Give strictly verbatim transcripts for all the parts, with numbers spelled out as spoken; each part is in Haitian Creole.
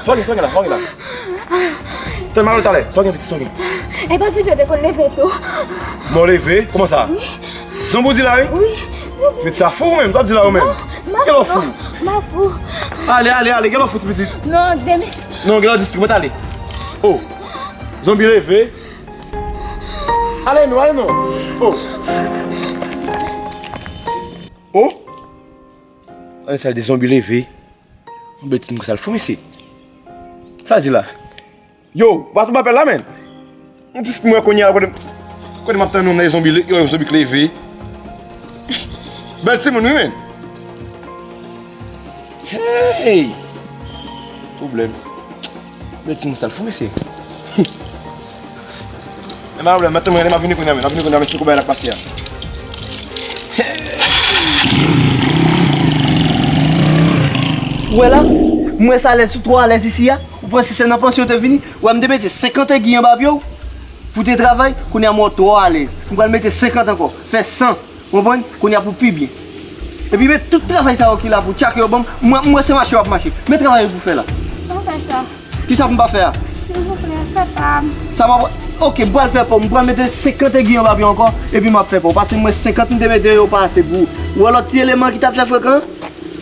Sa w gen, sa w gen la, sa w gen la? Tèlman alò talè, sa w gen pitit, sa w gen? E pa Zoubi te konn leve tou. Mò leve? Kòman sa? Wi. Zonbi w di la, wi? Wi. Pitit sa fou ou menm, sa w ap di la ou menm? Gen lò fou. M pa fou. Ale, ale, ale, gen lò fou ti pitit. Non, demen. Non, gen lò distri, mwen t ale. Oh. Zonbi leve. Ale non, ale non. Oh. Oh. Ann sa de zonbi leve. Yon bèl timoun sa l fou, mesye. Sa di la? Yo, w pa twouble apèl la, menn. Yon ti mwen kounye a, kote, kote m ap tann yon zonbi, yon zonbi k leve. Bèl timoun, wi, menn. Hey! Pwoblèm. Bèl timoun sa l fou, mesye. E pa pwoblèm, mèt mwen, m ap vini kounye a, men. M ap vini kounye a, mesye, kou bagay la k pase a. Ou wè la? M wè sa alèz, ou twò alèz isi a. Ou panse se nan pansyon w te vini? Ou wè m te mete senkant egi anba pye w pou w te travay, kounye a m wè w twò alèz. M pral mete senkant ankò, fè san. Ou konprann? Kounye a pou pi byen. Epi men tout travay sa yo ki la pou tchake yo ban m, mwen, mwen se mache w ap mache. Men travay yo pou fè la. Pa fè sa. Kisa pou m pa fè a? Silvouplè, fè pa m. Sa m ap, oke, m pral fè pa w. M pral mete senkant egi anba pye w ankò, epi m ap fè pa w. Paske mwen senkant m te mete yo pa ase pou ou. Ou wè lòt ti eleman ki t ap fè frekan an?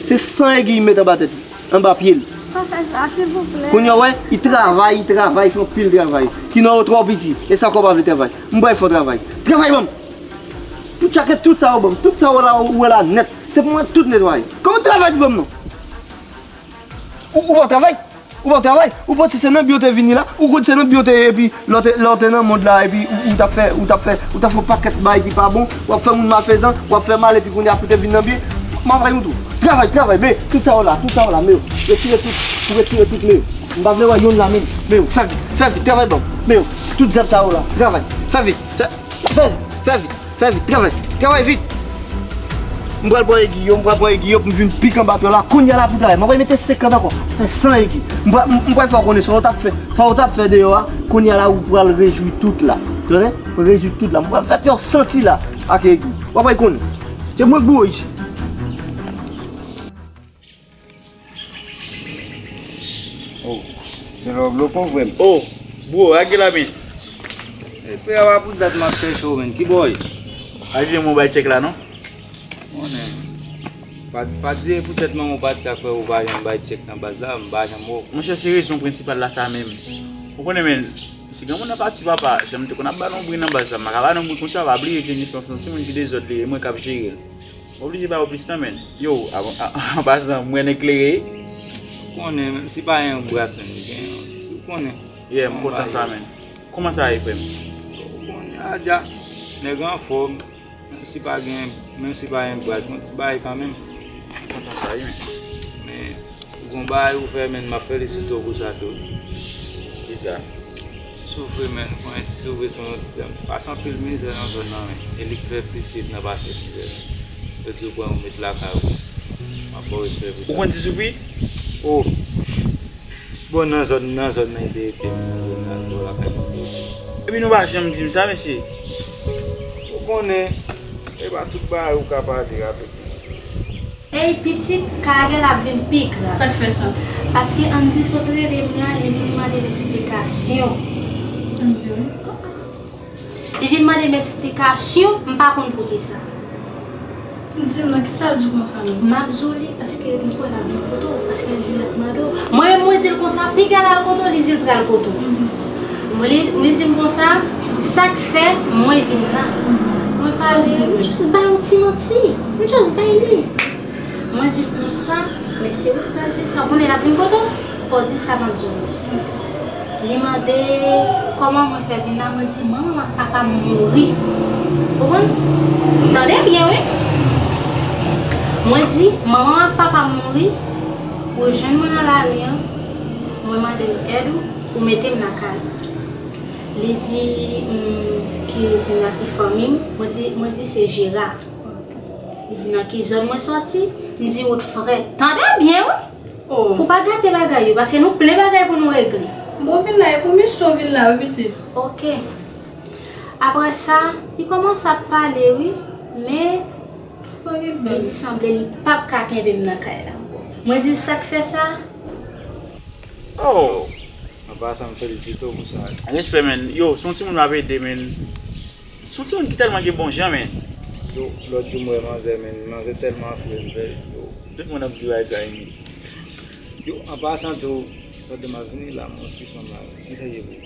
Se san egi m mete anba tèt li, anba pye l. Pa fè sa, silvouplè. Kounye a, w wè, li travay, li travay, li fè anpil travay. Kinon yo twò piti, e sa kò pa vle travay. M pral fè w travay. Travay ban m! Pou tchake tout sa yo ban m, tout sa yo la, ou wè la nèt. Se pou mwen tout netwaye. Kòman travay li ban m non? Ou, ou pa travay? Ou pa travay? Ou panse se nan bi w te vini la? Ou konn se nan bi w te ye, epi lè w te, lè w te nan mond la, epi ou, ou t ap fè, ou t ap fè, ou t ap fè yon pakèt bagay ki pa bon, w ap fè moun malfezan, w ap fè mal, epi kounye a pou te vin nan byen, m ap bay ou tou. Travay, travay, men, tout sa yo la, tout sa yo la, men yo. Retire tout, ou retire tout, men yo. M pa vle wè yonn la, men, men yo. Fè vit, fè vit, travay ban m, men yo. Tout zèb sa yo la, travay, fè vit, fè, fè vit, fè vit, fè vit, travay, travay vit. M pral pran egi yo, m pral pran egi yo pou m vin pik anba pye w la. Kounye a la pou travay. M pral mete senkant ankò. Fè san egi. M pral, m, m pral fè w konnen sa w t ap fè. Sa w t ap fè deyò a, kounye a la ou pral rejwi tout la. Tande? Rejwi tout la. M pral fè pye w santi la ak egi. W ap pral konnen. Se mwen k bouwo isi. Oh, se lòv lo pòv frè m. Oh, bro, lage la men. E frè, a pa pou dat m ap chèche w, menn. Ki bò w ye? Pa jwenn mwen bay tchèk la, non? Konnen. Pa, pa di se poutèt manman w pati sa k fè ou pa janm bay tchèk nan baz la, m pa janm wè w. Monchè, se rezon prensipal la sa menm. Ou konnen, menn, si granmoun nan pati, papa, jan m te konn ap ba l yon bri nan baz la, m pa ka ba l yon bri konsa, pa bliye Jennifer se yon timoun ki dezòd li ye, e mwen k ap jere l. M oblije ba ou plis tan, menn. Yo, a, a, an pasan, m wè nèg klere. Ou konnen, menm si pa yon bras, menn, gen yon, si ou konnen. Yeah, m kontan sa, menn. Kòman sa ye, frè m? Ou konnen, a dja, nèg anfòm. Menm si pa gen, menm si pa gen bras, mwen ti bagay kanmenm. M kontan sa, wi, menn. Men, Gon bagay ou fè, menn, m ap felisite w pou sa tou. Kisa? Ti soufri, menn, ou konnen ti soufri se yon ti zam. Pase anpil mizè nan zòn nan, menn. E li k fè plis swiv nan pase mizè, menn. Yo di w pran ou met lakay ou. M ap ba w respè pou sa. Ou konn ti soufri? Oh! Bon, nan zòn, nan zòn nan, li te rete, menn, nan zòn nan, bò lakay mwen te rete. Epi nou pa janm di m sa, mesye. Ou konnen, e pa tout bagay ou ka pale avèk mwen. Ey pitit, kay la ap vin pi grav. Sa k fè sa? Paske Andy sot rele m la, li vin mande m esplikasyon. Andy, wi. Li vin mande m esplikasyon, m pa konn poukisa. Di m non, kisa l di w konsa menm? M ap di w li, paske m kwè l ap vin kote w, paske l di l ap mande w. Mwen menm, mwen di l konsa, piga l al kote w, li di l pral kote w. Mwen, li, li di m konsa, sa k fè mwen vin la. Mwen pale, m just bay yon ti manti. M just bay li. Mwen di l konsa, men se ou ki pral di l sa, ou konnen l ap vin kote w, fò w di sa m ap di w. Li mande kòman mwen fè vin la, mwen di manman m ak papa m mouri. Ou konprann? Tande byen, wi. Mwen di manman m ak papa m mouri, ou jwenn mwen nan lari an, mwen mande w èd ou, ou mete m lakay ou. Li di, hmm, ki siyati fanmi m, mwen di, mwen di se Jera. Li di nan ki zòn mwen sòti, m di wout Frè. Tande byen, wi! Oh. Pou pa gate bagay yo, paske nou plen bagay pou nou regle. Bon, vin la, e pou misyon vin la, wi, pitit. Oke. Apre sa, li kòmanse ap pale, wi, men li di sanble li p ap ka kenbe m nan kay la ankò. Mwen di l sa k fè sa. Oh! An pasan, m felisite w pou sa. Respè, men. Yo, se yon timoun m ap ede, men. Se yon timoun ki tèlman gen bon jan, men. Yo, lòt jou m wè manzè, men. Manzè tèlman fre, m fè, yo. Tout moun ap di bagay sa, men. Yo, an pasan tou, pandan m ap vini la, m wè yon ti fanm la, men. Ki sa ye pou?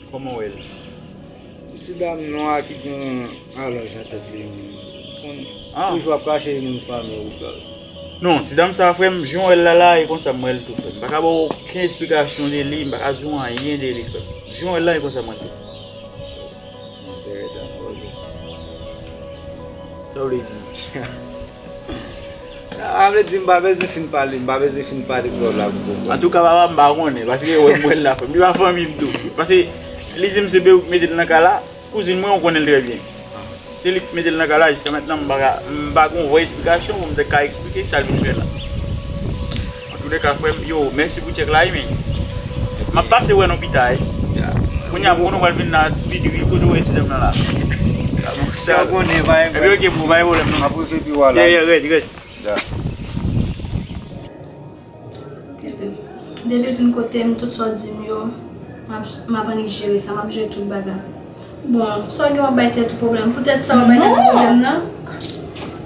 Kòman w wè l? Ti dam nwa ki gen alonj nan tèt li, men. Konn, ah, toujou ap kache moun fanmi ou, bro. Non, ti dam sa, frè m, jan w wè l la, la, e konsa m wè l tou, frè m. M pa ka ba w okenn esplikasyon de li, m pa ka di w anyen de li, frè m. Jan w wè l la, e konsa m wè l tou. Mwen se rete ankò, ok. Sa w vle di? Sa vle di m pa bezwen fin pale, m pa bezwen fin pale pou lòt la pou konprann. Antouka, papa m pa konnen, paske wè m wè l la, frè m. Li pa fanmi m tou. Paske li di m se Beyou ki mete l nan ka la, kouzin mwen, ou konnen l trè byen. Se li ki mete l nan ka la, jiska mentnan, m pa ka, m pa gen yon vrè esplikasyon pou m te ka eksplike sa l vin fè la. Antoulèka, frè m, yo, mèsi pou tchèk la, wi, men. M ap pase wè nou pita, wi. Ya. Kounye a, pou nou pral vin la, pi diri, kote w wè ti dam nan la? Sa bon, sa. Sa konnen, pa gen. Epi, ok, bon, pa gen pwoblèm, non. M ap rive pi w a la. Yeah, yeah, rèd, rèd. Ya. Depi l vin kote m, tout sa w di m yo, m ap, m ap annik jere sa, m ap jere tout bagay. Bon, sa w gen w ap bay tèt ou pwoblèm? Poutèt sa w ap bay tèt ou pwoblèm nan?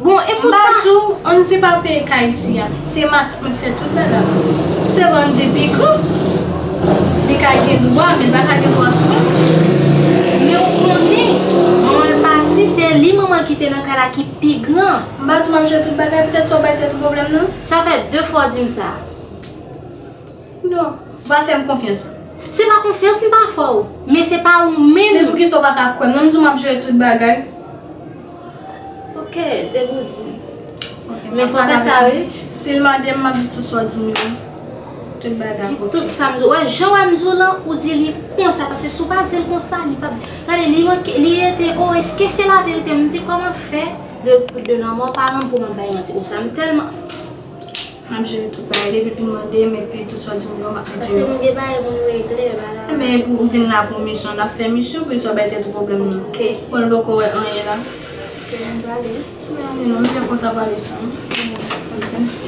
Bon, e poutan. M pa di w, ann di pa peye kay isi a. Se matant mwen k fè tout bagay. Se vre ann di pi gran. Li ka gen dwa, men l pa ka gen dwa sou mwen. Men w konnen, manman l pati, se li manman l kite nan kay la ki pi gran. M pa di w m ap jere tout bagay, poutèt sa w bay tèt ou pwoblèm nan? Sa fè de fwa w di m sa. Non, w pa fè m konfyans. Se pa konfyans m pa fè w, men se pa ou menm. Men poukisa w pa ka kwè m? Non, m di w m ap jere tout bagay. Ok, depi w di m. Ok, men fò fè sa, wi. Si l mande m, m ap di tout sa w di m yo. Tout bagay ap oke. Di tout sa m di w. Wè, jan w wè m di w lan, ou di li konsa, paske si w pa di l konsa, li p ap, gade, li manke, li rete, oh, èske se laverite? M di, kòman fè de, de lanmò paran m pou m ap bay manti konsa? M tèlman M ap jere tout bagay, depi l vin mande m, epi tout sa w di m yo, m ap mete yo. Paske m gen bagay pou m regle, pa la. Enben, epi w vin la pou misyon, n ap fè misyon, poukisa w bay tèt ou pwoblèm nan? Ok. Bon, l poko wè anyen la. Ok, m prale. M prale non, m byen kontan pale sa, wi. Ok.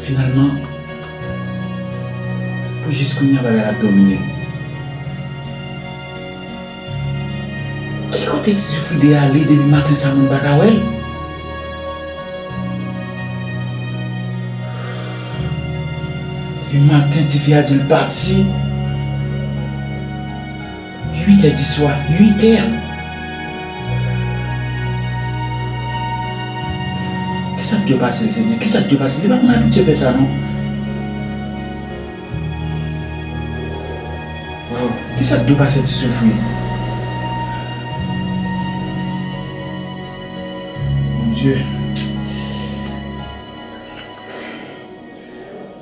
Finalman, pou jis kounye a bagay la domine m. Ki kote Ti Soufri de ale depi maten sa moun pa ka wè l? Depi maten tifi a di l pati. Uit è di swa, uit è. Kisa k dwe pase l, Senyè? Kisa k dwe pase l? Li pa konn abitye fè sa, non. Waw, kisa k dwe pase Ti Soufri? Bondye.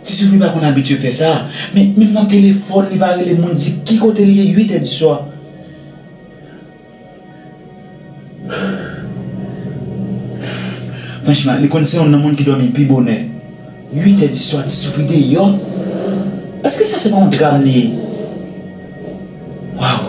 Ti Soufri pa konn abitye fè sa. Men, menm nan telefòn, li pa rele moun, di ki kote l ye, uit è di swa. Franchman, li konn se youn nan moun ki dòmi pi bonè. Uit è di swa, Ti Soufri deyò. Èske sa se pa yon dram li ye? Waw.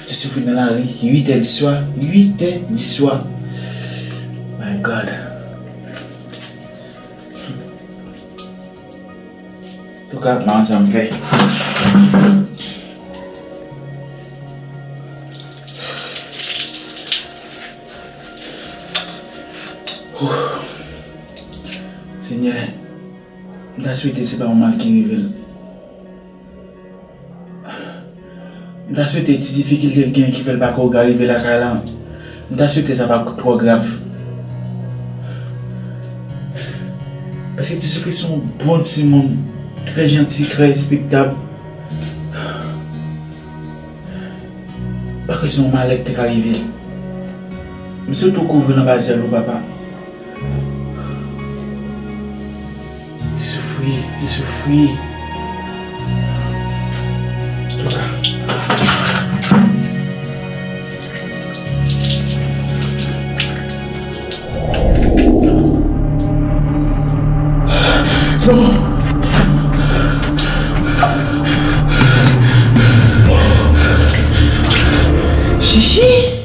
Ti Soufri nan lari, uit è di swa, uit è di swa. My God. Antouka, m pa konn sa m fè. Senyè, Swete se pa yon mal ki rive l. M ta swete ti difikilte l gen ki fè l pa ko ka rive lakay la. M ta swete sa pa twò grav. Paske Ti Soufri se yon bon timoun, trè janti, trè respektab. M pa kwè se yon malè ki te ka rive l. M swete w kouvri l anba zyèl ou, papa. Ti Soufri, Ti Soufri. Antouka. Non. Chichi.